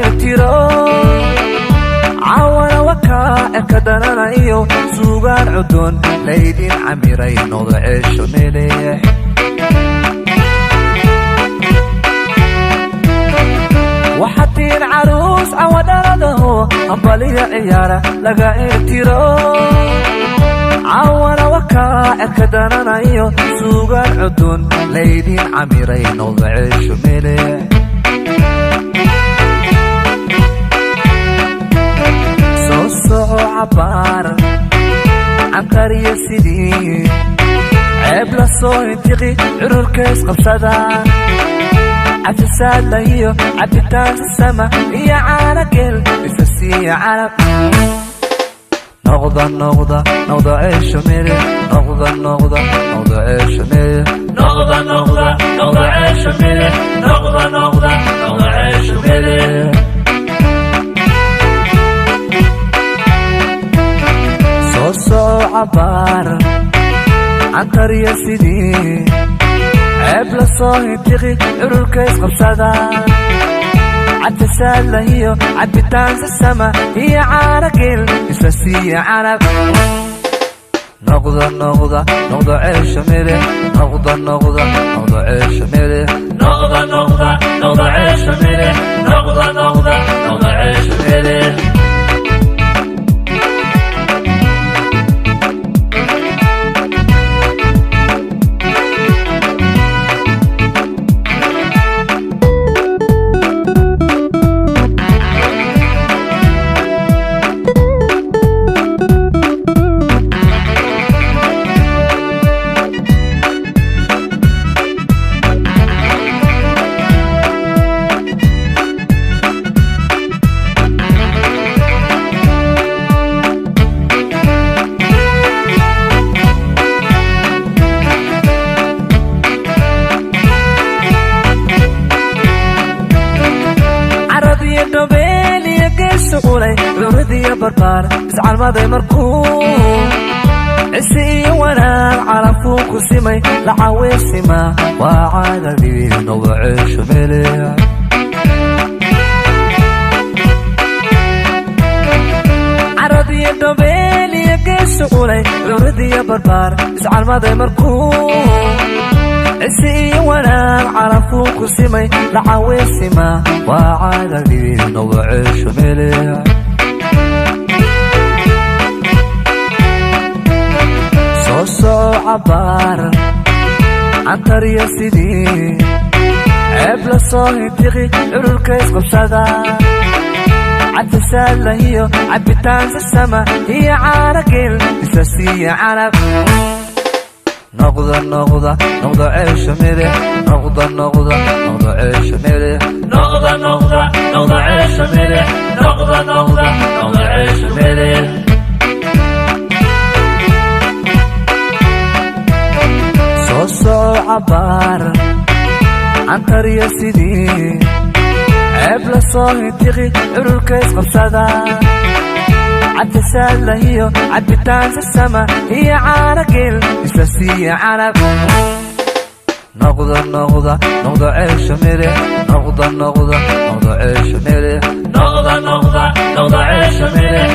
cirtiro caawana wakaa cirka dananayo suugaan cudun laydin camiray noqda ceesho melix waxatiin caruus cawadhaladaho hambaliya ciyaara laga cirtiro caawana wakaa cirka dananayo suugaan cudun laydin camiray noqda ceesho melix soo soco cabaar cantariya sidii ceeb la soo intiqi cururkays qabsada cafisaadla iyo cabitaan sasama iyo caanagel isa siiya calab noqda noqda noqda ceesho milix noqda noqda noqda ceesho milix noqda noqda noqda ceesho milix noqda noqda noqda ceesho milix soo soco cabaar cantariya sidii ceeb la soo hintiqi cururkays qabsada cafisaadla iyo cabitaan sasama iyo caanagel isa siiya calab noqda noqda noqda ceesho milix noqda noqda noqda ceesho milix noqda noqda noqda ceesho milix noqda noqda noqda ceesho milix caradiyo dhabeel iyo geesu culay curadiyo barbaar iscalmaday markuu cisi iyo wanaag calafuu ku simay lacaweysima waa caadadii noqda ceesho melix caradiyo dhabeel iyo geesu culay curadiyo barbaar iscalmaday markuu cisi iyo wanaag calafuu ku simay lacaweysima waa caadadii noqda ceesho melix soo soco cabaar cantariya sidii ceeb la soo hintiqi cururkays qabsada cafisaadla iyo cabitaan sasama iyo caanagel isa siiya calab noqda noqda noqda ceesho milix noqda noqda noqda ceesho milix noqda noqda noqda ceesho milix noqda noqda noqda ceesho milix soo soco cabaar cantariya sidii ceeb la soo hintiqi cururkays qabsada cafisaadla iyo cabitaan sasama iyo caanagel isa siiya calab noqda noqda noqda ceesho milix noqda noqda noqda ceesho milix noqda noqda noqda ceesho milix.